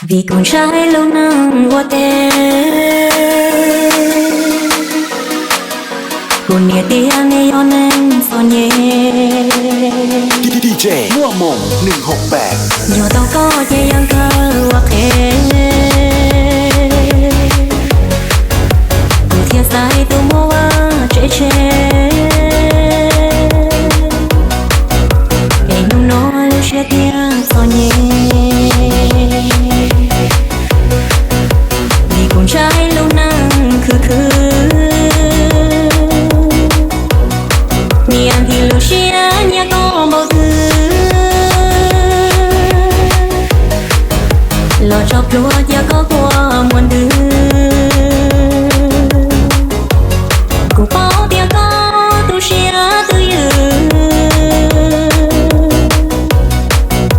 Vim kuv ntshai lub neej ua teb, kuv niam tias nej yog neeg txom nyem. D J Muaj Moos neeg hom pem. Nrog tau koj ces yeej kawg ua qhev, kuv thiaj xaiv tus muaj vaj tsev tshev. Es hnub no lub siab tiag txom nyem, vim kuv ntshai lub neej khwv khwv. Niam ntxim lub siab nyiam koj npaum twg, los tso plhuav cia koj quaj muaj ntws. Kuv paub tias koj tu siab twj ywm,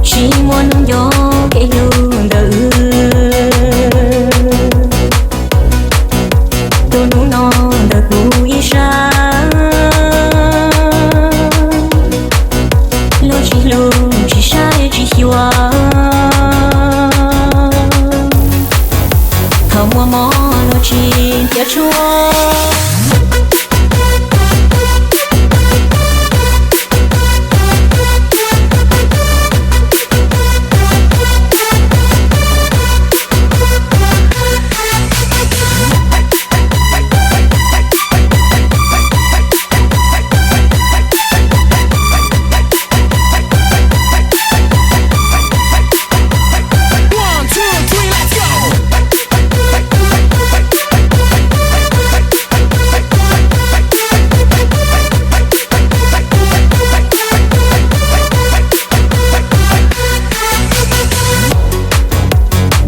tsis muaj hnub nco kev hlub ntawm wb. Tuaj hnub no ntawm kuv ib sab, luag tsis hlub tsis saib tsis xyuas, thaum muaj mob luag tsis nrhiav tshuaj.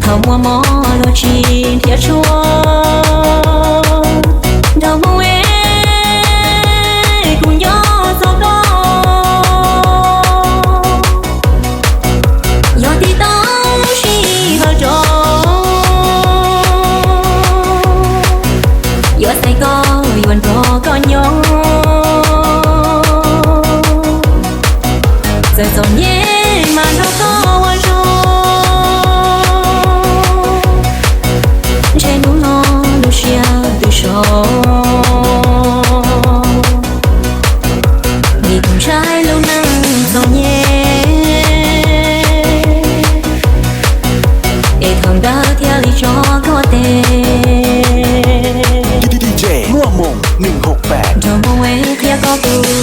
Thaum muaj mob luag tsis nrhiav tshuaj, nraug Hmoob es kuv nco txog koj. Yog tig tau lub sij hawm tso, yuav xaiv koj yuav nrog koj nyob. Txawm txom nyem mas nrog koj ua zog, ntshe hnub no lub siab twb so. Vim kuv ntshai lub neej txom nyem, es thaum ntawd thiaj li tso koj tes. D J Muaj Moos neeg hom pem. Nraug Hmoob es qhia koj tus